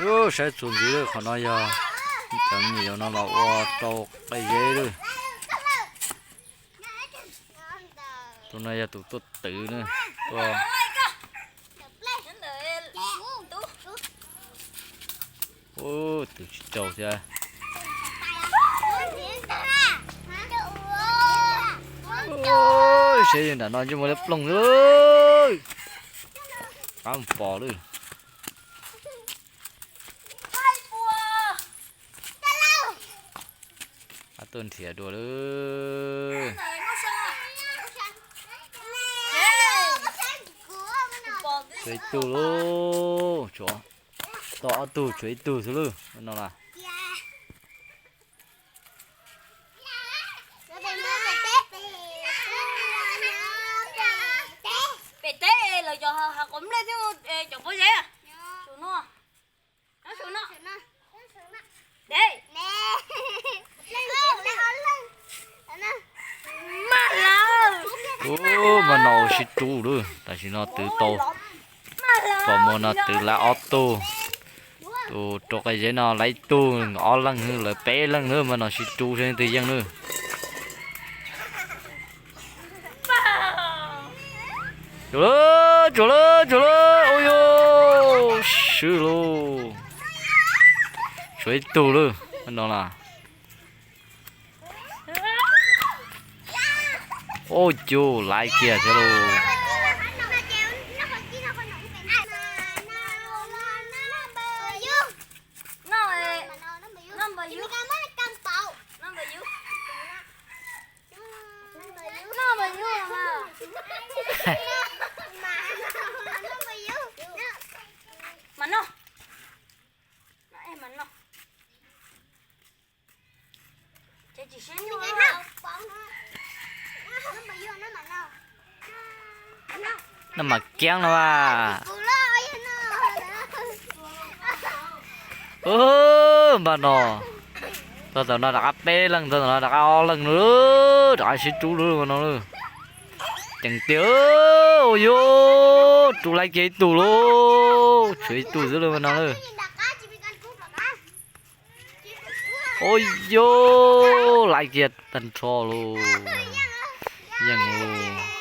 Ub, saib txuas ntxiv lawm, qhov no yog cov me nyuam yaus no los ua rau qe zeb lawm. Tus no yog tus tuaj twv na, tuaj. Ub, twv tsis tsaus thiab. Ub, saib nram no ntsej muag liab ploog xwb. Qab mus pom lawm. Qab tuaj nrhiav dua lawm. Tshuav ib tug lauj, tshuav, tau ob tug tshuav ib tug xwb lauj no las. Pem teb lawv cov hav quav nplej thiab cov pob zeb. Su no, su no. Ub, mas no ua sib rub lawm, tam sim no twv tau, pom muag no twv lawm ob tug. Tus rau qe zeb no lawm ib tug, ob leeg, lawv peb leeg na, mas no sib rub seb leej twg yeej na. Tsuas lawm, tsuas lawm, tsuas lawm, ua yuav swb lauj. Tshuav ib tug lawm no las. Ua cas laiv kiag thiab lauj. Mas no. No mas kiab no as. Npaj no, tau tam no rov qab peb leeg, tau tam no rov qab ob leeg lauj, rov qab sib rub lawm mas no lauj. Ceev tiag, ua yuav rub laiv kiag ib tug lauj, tshuav ib tug xwb lauj mas no lauj. Ua yuav laiv kiag tag nrho lauj. Yeej lauj.